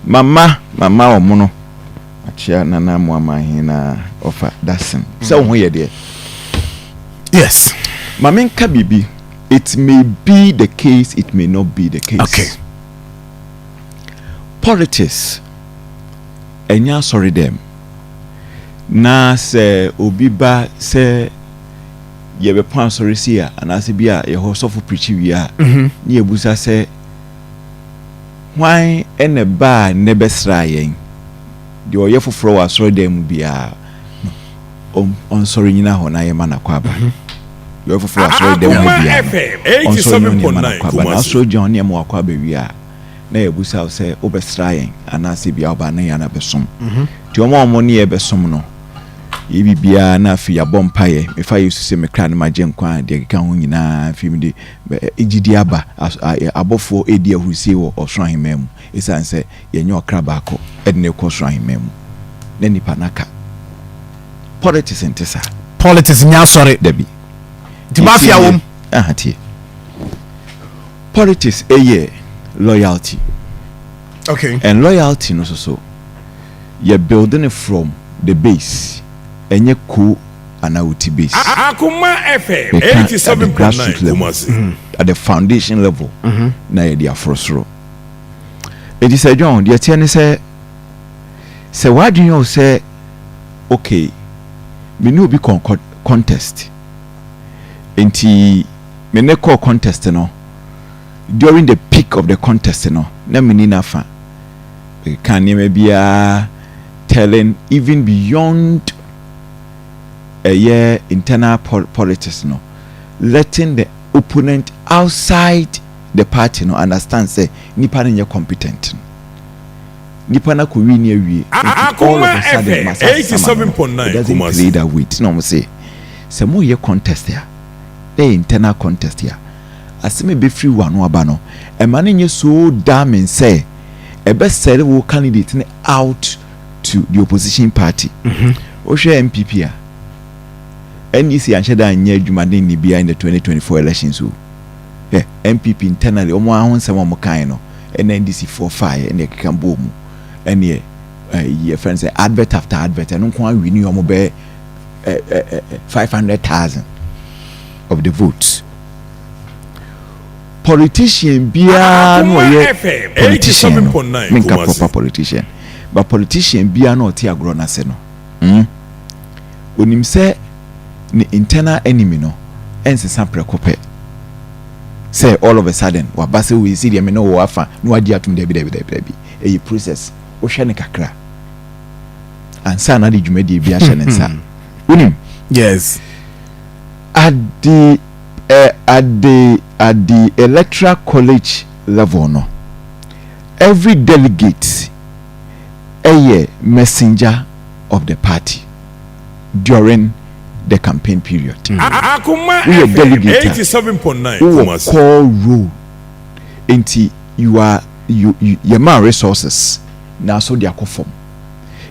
Mama, mama ɔmono akyea Nana Amoamanhe na ɔfa Dasen sɛ wo ho yɛ deɛ. Yes. Ma menka biribi, it may be the case, it may not be the case. Politics ɛnyɛ asɔre dɛm na sɛ obi ba sɛ yɛbɛpɔn asɔre si a, anaasɛ bi a yɛhɔ sɔfo pirikyi wie a, ne yɛbusa sɛ hwan ɛna ba a ne bɛsra yɛn deɛ ɔyɛ foforɔ wɔ asɔre dan mu biara no, ɔnsɔre nyina hɔ na yɛma nakɔ aba. Deɛ ɔyɛ foforɔ wɔ asɔre dan mu Akoma biara no, FM ɔnsɔre nyina hɔ na yɛma 87.9 nakɔ aba. Na Kumasi. asɔre gyina hɔ ne yɛma wakɔ aba wie a, na yɛbusa wo sɛ wobɛsra yɛn anaasɛ bia woba na yɛn abɛsom. Nti ɔma a ɔmo ne yɛ bɛsom no, yɛ biribiara na afei yɛabɔ mpaeɛ, mefa Yesu sɛ mekra ne magye nkwa a, deɛ keka ho nyinaa, afei mede gyidi aba, abɔfoɔ ɛdi ahurusie wɔ ɔsoro ahemman mu, ɛsiane sɛ yɛnyɛ ɔkra baako ɛde ne kɔ ɔsoro ahemman mu na nipa naka. Politics nte saa. Politics nyɛ asɔre. Dabi. Nti mafia wom. Aha, tie, politics ɛyɛ loyalty. And loyalty no so yɛ building it from the base, ɛnyɛ ko anaa oti base. Akoma FM Meka at the 87.9 grassroots level, Kumasi. at the foundation level, na yɛde aforo soro. Eti sɛ John, deɛ teɛ ne sɛ wadwene yɛ wo sɛ okay, me ne obi kɔ contest, nti me ne kɔɔ contest no, during the peak of the contest no, na me ni nafa ka nneɛma biara, telling even beyond ɛyɛ internal politics no, letting the opponent outside the party no understand say nipa no nyɛ competent, nipa no akɔ wi ni awie. Nti all of Akoma a sudden FM masa sama no, 87.9 it doesn't Kumasi. play that way. Ti na ɔmo say sɛ mo yɛ contest a, ɛyɛ internal contest a, asɛm a ebɛfiri wano aba no, ɛma no nyɛ so damning sɛ ɛbɛsɛre wo candidate ne out to the opposition party. Wohwɛ NPP a, NDC anhyɛ da anyɛ adwumaden ne bia in the 2024 elections o. Ɛ NPP internally, ɔmo aho nsɛm a ɔmo kan no, ɛna NDC foɔ faeɛ, ɛna ɛkeka bɔɔ mu, ɛne ɛ yɛfrɛ no sɛ advert after advert, ɛno nko awi ne ɔmo bɛyɛ ɛ ɛ ɛ 500,000 of the votes. Politician biara no Akoma ɔyɛ FM politician no, 87.9 menka Kumasi. proper politician, but politician biara na ɔte agorɔ n'ase no, onim sɛ ne internal enemy no ɛnsesa prɛko pɛ sɛ all of a sudden waba sɛ wei si deɛ me ne wɔ afa na wagye atom. Dabi, dabi, dabi, dabi, ɛyɛ process. Wohwɛ ne kakra ansa na de dwumadie bi ahyɛ ne nsa, wonim. At the electoral college level no, every delegate ɛyɛ messenger of the party during the campaign period. Akoma Woyɛ FM delegate a, 87.9 wowɔ Kumasi. core role, nti you are you you yɛma resources na so de akɔ fam.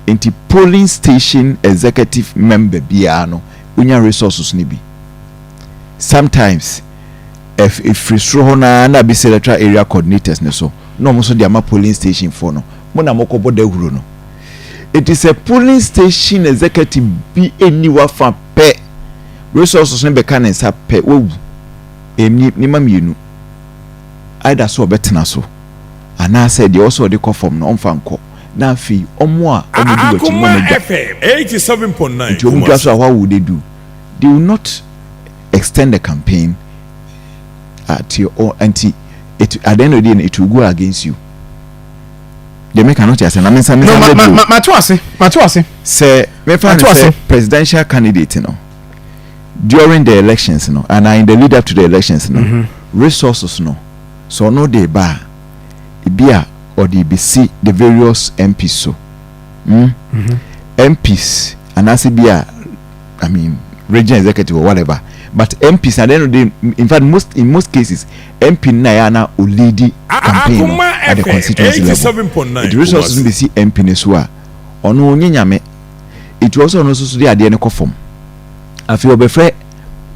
Nti polling station executive member biara no, wonya resources no bi. Sometimes ɛfiri soro hɔ naa na abɛsi electoral area coordinators ne so, na ɔmo nso de ama polling station foɔ no, mo na mokɔbɔ dawuro no. Eti sɛ polling station executive bi eni wafa pɛ, resources no bɛka ne nsa pɛ, wawu. Ɛni nneɛma mmienu: either so ɔbɛtena so anaasɛ deɛ ɔsɛ ɔde kɔ fam no, ɔmfa nkɔ, na afei ɔmo a ɔmo di wɔkyi no, Akoma ɔmo dwa. FM 87.9 Nti ɔmo dwa Kumasi. so a, what would they do? They will not extend the campaign at your own. Nti it, at the end of the day, it will go against you. Deɛ meka no te ase na mensa No, mensa ma bɛ ma bio. ma to ase, ma to ase. Sɛ mefa Ato no ase. sɛ presidential candidate no, during the elections no and in the lead up to the elections no, resources no so, ɔno de ba a, ebi a ɔde besi the various MPs so, MPs anaasɛ bi a, I mean, region executive or whatever, but MPs at the end of the day, in fact, most in most cases, MP na yɛ ana o lead campaign no Akoma at the FM constituency level. 87.9 Nti resources no Kumasi. bɛsi MP ne so a, ɔno onye nyame etu ɔsɔ ɔno nso so de adeɛ no kɔ fam. Afei ɔbɛfrɛ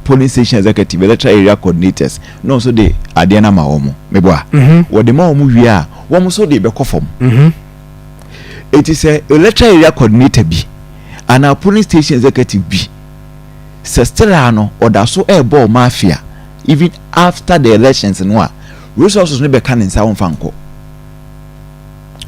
polling station executive, electoral area coordinators, na ɔnso de adeɛ no ama wɔn. Meboa, wɔde ma wɔn wie a, wɔn nso de bɛkɔ fam. Eti sɛ electoral area coordinator bi anaa polling station executive bi, sɛ still a no ɔda so ɛrebɔ mafia even after the elections no a, resources no bɛka ne nsa, wɔmfa nkɔ.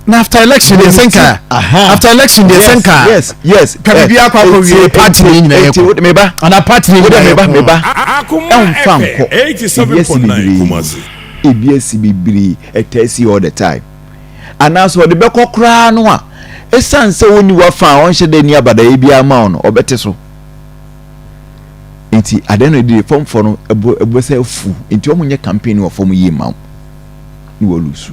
Na after election deɛ, sɛ nka after election deɛ, sɛ nka yes ka biribi akɔ wie, party ne nyinaa yɛ kɔ. Meba. Ana party ne wode nyinaa yɛ meba kɔ. Meba. Akoma Ɛmfa FM nkɔ. Ebi asi 87.9 bebree. Kumasi. Ebi asi bebree, ɛtaa si all the time. Anaasɛ ɔde bɛkɔ koraa no a, ɛsiane sɛ wɔnni wafa a ɔnhyɛ dɛ ni abadaeɛ biara ma wo no, ɔbɛte so. Nti adeɛ no de fɔmfoɔ no ɛbɔ ɛbɔ sɛ afu nti wɔn nyɛ campaign wɔ fam yie ma wo ne wɔ lose.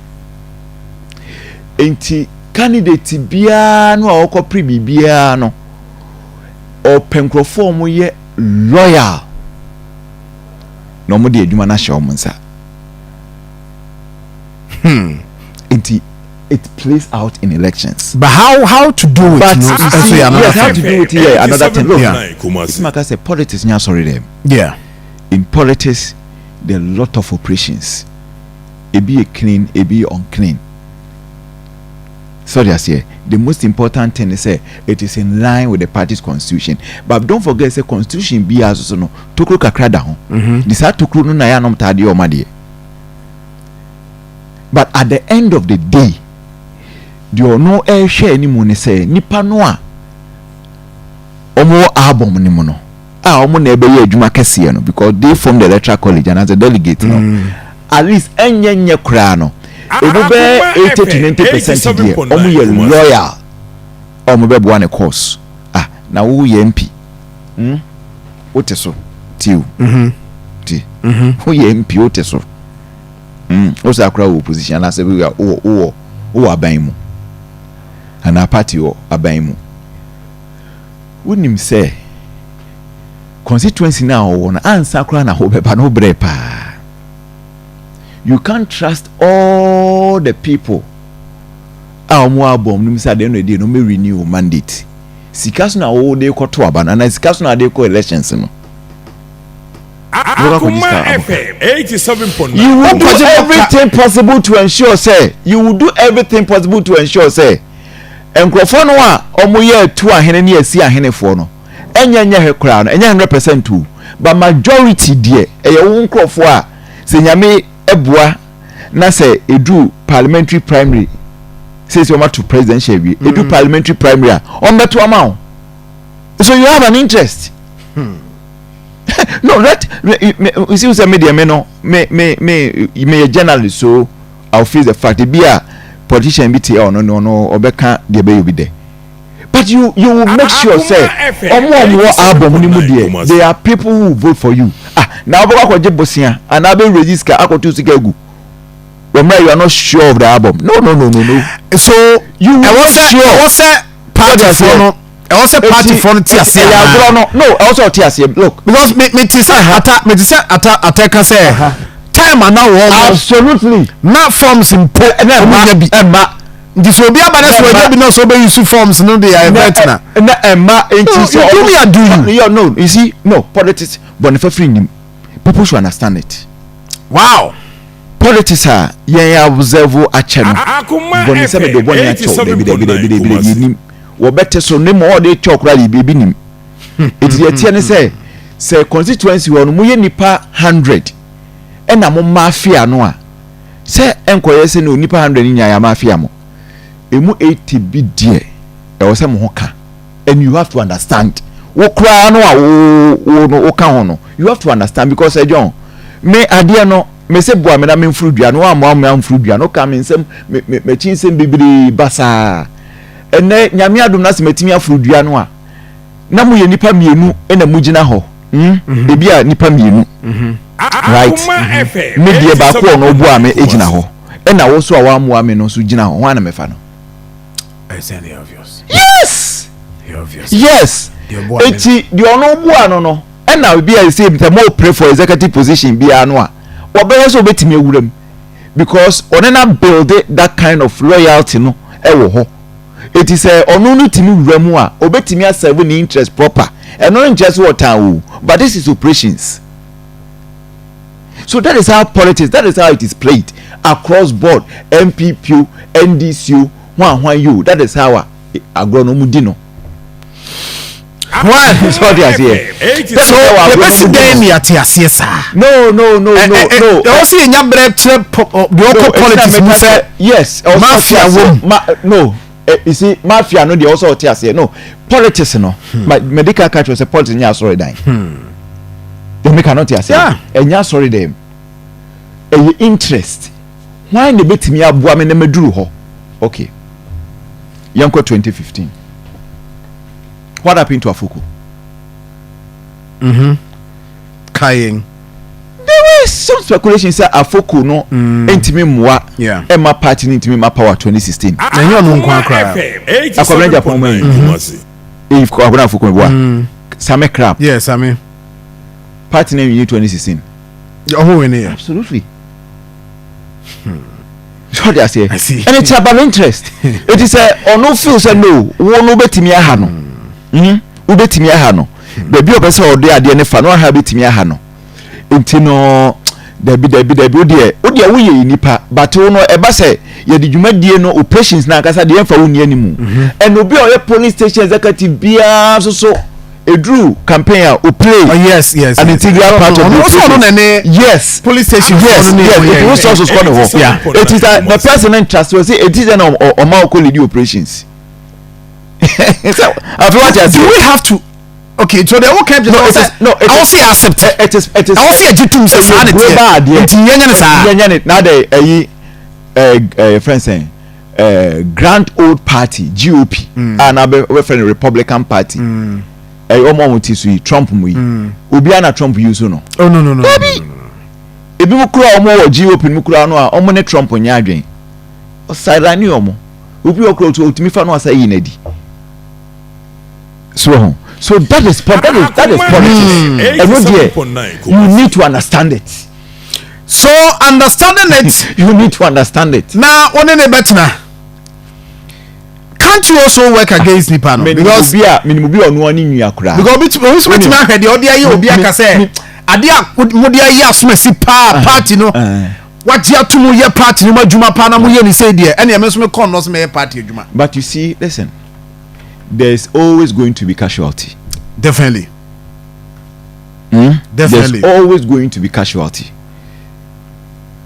Nti candidate biara no a ɔkɔpere biribiara no, ɔpɛ nkurɔfoɔ a wɔyɛ loyal na wɔn de adwuma no ahyɛ wɔn nsa. Nti it plays out in elections. But how to do it But no you nso see, yɛ another yes, how thing. to do it yɛ another thing. Look, Kumasi. it's like sɛ politics nyɛ asɔre dɛm. In politics there are a lot of operations. Ebi yɛ clean, ebi yɛ unclean. Sorry, aseɛ, the most important thing is sɛ it is in line with the party's constitution. But don't forget sɛ constitution biara soso no, tokuro kakra da ho. De saa tokuro no na yɛ anom taa deɛ ɔma deɛ, but at the end of the day, deɛ ɔno ɛrehwɛ anim ne sɛ nipa no a wɔn wɔ album no mu no a wɔn na ɛbɛyɛ adwuma kɛseɛ no, because they form the electoral college and as a delegate no, at least ɛnyɛ nyɛ koraa no, emu bɛyɛ 80 to 90% deɛ, wɔn yɛ loyal a wɔn bɛboa ne cause. Ah, na wo yɛ MP, Wote so tiw ti woyɛ MP, wote so, Wo sɛ akora wɔ opposition anaasɛ wowɔ aban mu anaa party wɔ aban mu, wonim sɛ constituency no a wɔwɔ no ansa koraa na wobɛba no, wobrɛ paa. You can't trust all the people a wɔn abɔ wɔn nim sɛ adeɛ no adi no wɔn renew mandate. Sika so na wɔde kɔto aba no anaa sika so na wɔde kɔ elections no. Akoma FM 87.9. You will do everything possible to ensure sɛ you will do everything possible to ensure sɛ nkurɔfoɔ no a wɔyɛ etu ahene ne esi ahenefoɔ no, ɛnyɛ nyɛ hɛ koraa no, ɛnyɛ 100% o, but majority deɛ, ɛyɛ wɔn nkurɔfoɔ a sɛ Nyame ɛboa na sɛ edu parliamentary primary sɛ wɔn ato presidential wie, edu parliamentary primary a, wɔn bɛto ama wo. So you have an interest. No, let me me you see sɛ me deɛ, me no me yɛ journalist, so I will face the fact. Ebi a politician bi te ɔno no no, ɔbɛka deɛ ɛbɛyɛ obi dɛ, but you will make sure sɛ ɔmo a ɔmo wɔ album ni mu deɛ, they are people who will vote for you. Ah, na ɔbɛkɔ akɔgye bosia anaa abɛ raise sika akɔto sika egu wɔn mmerɛ, you are not sure of the album. No, no, no, no, no. So you will ɛwɔ make sɛ sure. ɛwɔ sɛ party foɔ no, ɛwɔ sɛ party foɔ no te aseɛ ɛyɛ anaa? Agorɔ no, no, ɛwɔ sɛ ɔte aseɛ. Look, because me te sɛ ata, me te sɛ ata ka sɛ time ana wɔn mo na forms mpo ɛna ɔmo ɛma nya bi. Ɛma Nti sɛ obi aba na sɛ ɛma. Ɔnya bi na sɛ ɔbɛyi su forms no de ayɛ vet na na ɛma nti No, sɛ you do me, I do you. Yeah, no, you see, no, politics bɔnnefa firi nim. People should understand it. Politics a yɛn observe akyɛ no, Akoma bɔnne sɛ mede FM bɔnne akyɛw, dabi, dabi, dabi, dabi, dabi. 87.9. Yɛnim wɔbɛte so ne ma ɔde kyɛw koraa de ebi nim. Eti deɛ teɛ ne sɛ constituency hɔ no, moyɛ nipa 100 ɛna mo mafia no a, sɛ ɛnkɔyɛ sɛ no nipa 100 nyinaa yɛ mafia mo, emu 80 bi deɛ, ɛwɔ sɛ mo ho ka. And you have to understand, wo koraa no a wo no wo ka ho no, you have to understand, because ɛ John, me adeɛ no, me se boa me na me nfuru dua no, wa mo me amfuru dua no ka me nsɛm me me m'akyi nsɛm bebree basaa. Ɛnɛ Nyame adom na sɛ matumi afuru dua no a, na mo yɛ nipa mmienu ɛna mo gyina hɔ, Ebi a nipa mmienu, right? Akoma FM Me deɛ baako a ɔno boa me gyina hɔ, ɛna wo so a wammoa me no nso gyina hɔ, hwan na mɛfa no? Yes, eti deɛ ɔno boa no, ɛna ebi a sɛ sɛ mo pray for executive position biara no a, wɔbɛyɛ sɛ ɔbɛtumi awura mu, because ɔne na build that kind of loyalty no ɛwɔ hɔ. Eti sɛ ɔno no tumi wura mu a, ɔbɛtumi aserve ne interest proper. Ɛno no nkyerɛ sɛ ɔtan o, but this is operations. So that is how politics, that is how it is played across board, NPP o, NDC o. Hwan hwan yi o, that is how a agorɔ no ɔmo di no. Well, so ɔde aseɛ. So yɛbɛsi dɛn ne yɛate aseɛ saa? No. Ɛwɔ sɛ yɛnya berɛ kyerɛ deɛ ɔkɔ politics mu sɛ yes, mafia wɔ mu. Ma no, you see, mafia no deɛ, ɔsɛ ɔte aseɛ no, politics no, ma medical catch sɛ politics nyɛ asɔre dan. Deɛ meka no te aseɛ, ɛnyɛ asɔre dan, ɛyɛ interest. Hwan na ebɛtumi aboa me na maduru hɔ? Okay, yɛnkɔ 2015. What happened to Afoko? Kayen. There were some speculation sɛ Afoko no ntumi mmoa ɛma party no ntumi ma power 2016. Na ɛnyɛ ɔno nko akora. Akɔbɛn Japan mu yi eyi Akɔbɛn Afoko meboa Sammy Crab. Yeah, Sammy. Party no win 2016. Ɔho win yɛ. Absolutely. So ɔde aseɛ, and it's about interest. Eti sɛ ɔno feel sɛ no, wo no wobɛtumi aha no, wobɛtumi aha no baabi a ɔpɛ sɛ ɔde adeɛ ne fa no aha, bɛtumi aha no. Nti no, dabi dabi dabi, o deɛ woyɛ nipa, but wo no ɛba sɛ yɛde dwumadie no, operations na ankasa deɛ, yɛmfa wo nni animu. Ɛna obi a ɔyɛ polling station executive biara nso so, eduru campaign a, o play Oh, yes an integral part of the ɔno ɔno na ne police station. Yes, resources kɔ ne hɔ. It is that the person interest wɔ sɛ eti sɛ na ɔma ɔkɔ lead operations so afi wa ti ase. Do we have to? Okay, so the whole camp No, it is no, it I is say accept. It is I say agye tum sɛ saa ne global teɛ adeɛ. Nti yɛnyɛ ne saa. Yɛnyɛ ne na de ɛyi ɛɛ ɛɛ friend sɛn Grand Old Party, GOP, a na bɛ bɛ no Republican Party. Ɛyɛ ɔmo a ɔmo ti so yi, Trump mu yi, obiara na Trump yi so no. Oh, no. Dabi, ebi mu kura ɔmo wɔ GOP mu kura no a, ɔmo ne Trump nyɛ adwen, ɔsideline ɔmo. Obi wɔ kura otumi fa no asa yi n'adi so ho. So that is politics. Ɛno deɛ, you need to understand it. So understanding it, you need to understand it. Na wo ne ne bɛtena, can't you also work against nipa no? Because obi a minimu bi a ɔno ani nua koraa. Because obi nso bɛtumi ahwɛ deɛ ɔde ayɛ obi aka sɛ adeɛ a mode ayɛ asomasi paa, party no wagye ato mu, yɛ party no mu adwuma paa na moyɛ ne sei deɛ, ɛne ɛme nso mekɔ nnɔ so mɛyɛ party adwuma. But you see, listen, there is always going to be casualty. Definitely. Definitely. There's always going to be casualty.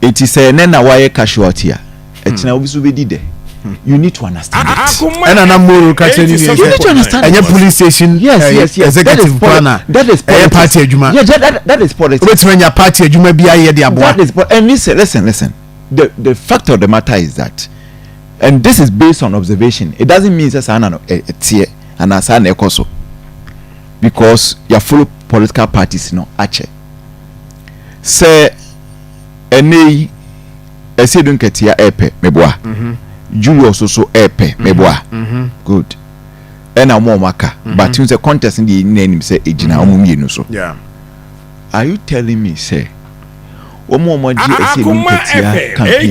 Eti sɛ ɛnɛ na wayɛ casualty a, ɛkyina obi so bɛdi dɛ. You need to understand it. Ɛna na Moro ka kyerɛ ne nua. You need to understand ɛnyɛ police station Yes. executive planner. That is ɛyɛ party adwuma. Yeah, that is politics. Wobɛtumi anya party adwuma bi ayɛ de aboa. That is, and listen, listen, listen, the fact of the matter is that, and this is based on observation, it doesn't mean sɛ saa na no ɛteɛ anaa saa na ɛkɔ so, because yɛ follow political parties no akyɛ sɛ ɛnɛ yi Asiedu Nketia ɛɛpɛ meboa, Julius so ɛɛpɛ meboa, good, ɛna ɔmo a ɔmo aka, but n sɛ contest no deɛ, nyina anim sɛ egyina ɔmo mmienu so. Are you telling me sɛ wɔn a wɔn agye Asiedu Nketia campaign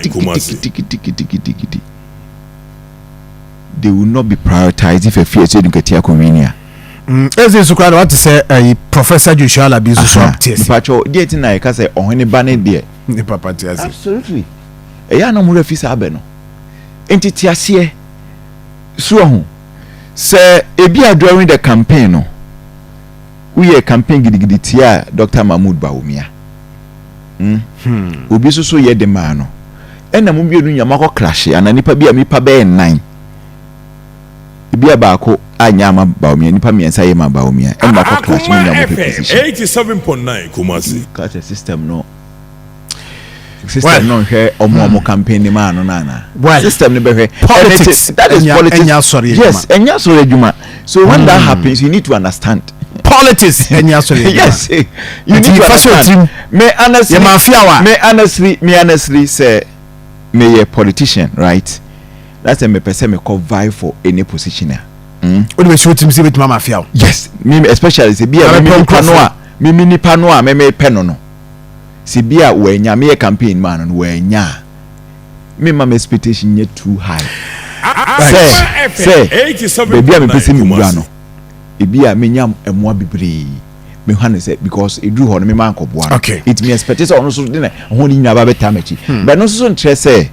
kitikitikitikitikitikiti, they will not be prioritized if efi Asiedu Nketia convenient? Ɛsɛ nso koraa na wate sɛ ɛyi Professor Joshua Alabi nso so te ase. Mpatwɛ deɛ ti na yɛka sɛ ɔhene ba ne deɛ. Ne papa te ase. Absolutely. Ɛyɛ anam wura fi saa abɛ no nti te aseɛ so ɔho sɛ ebi a during the campaign no, woyɛ campaign gidigidi tia Dr Mahmood Bawumia, Obi nso so yɛ de maa no, ɛna mo mmienu nyama kɔ clash ana nipa bi a nipa bɛyɛ nnan, ebi a baako anya ama Bawumia, nipa mmiɛnsa yɛ ma Bawumia, ɛna baako clash mo nyama pɛ position. 87.9 Kumasi. Ka system no, system no nhwɛ ɔmo ɔmo campaign ni maa no nana. Well, system no bɛhwɛ. Politics. That is politics. Ɛnyɛ asɔre adwuma. Yes, ɛnyɛ asɔre adwuma. So when that happens, you need to understand. Politics ɛnyɛ asɔre adwuma. Yes, you need to understand. Me honestly, yɛ maa fi awa. Me honestly sɛ me yɛ politician, right, that's sɛ me pɛ sɛ me kɔ vie for any position a. O de bɛ si o tirim sɛ ebitumi ama fi awo. Yes, me especially sɛ bi a mi nipa no a mi nipa no a me pɛ no, sɛ bi a wɔanya meyɛ campaign maa no no wɔanya a, me ma me expectation nyɛ too high sɛ baabi a mepɛ sɛ mewura no, ebi a menya mmoa bebree mehwa no sɛ because eduru hɔ no, mema nkɔboa no. Nti me expect sɛ ɔno nso de na ho ne nyinaa ba bɛta m'akyi, but no nso so nkyerɛ sɛ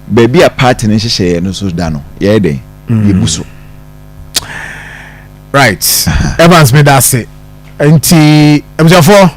Baabi a party no nhyehyɛeɛ no so da no, yɛyɛ dɛn? Yɛbu so. Right, Evans, meda ase. Nti abusuafoɔ.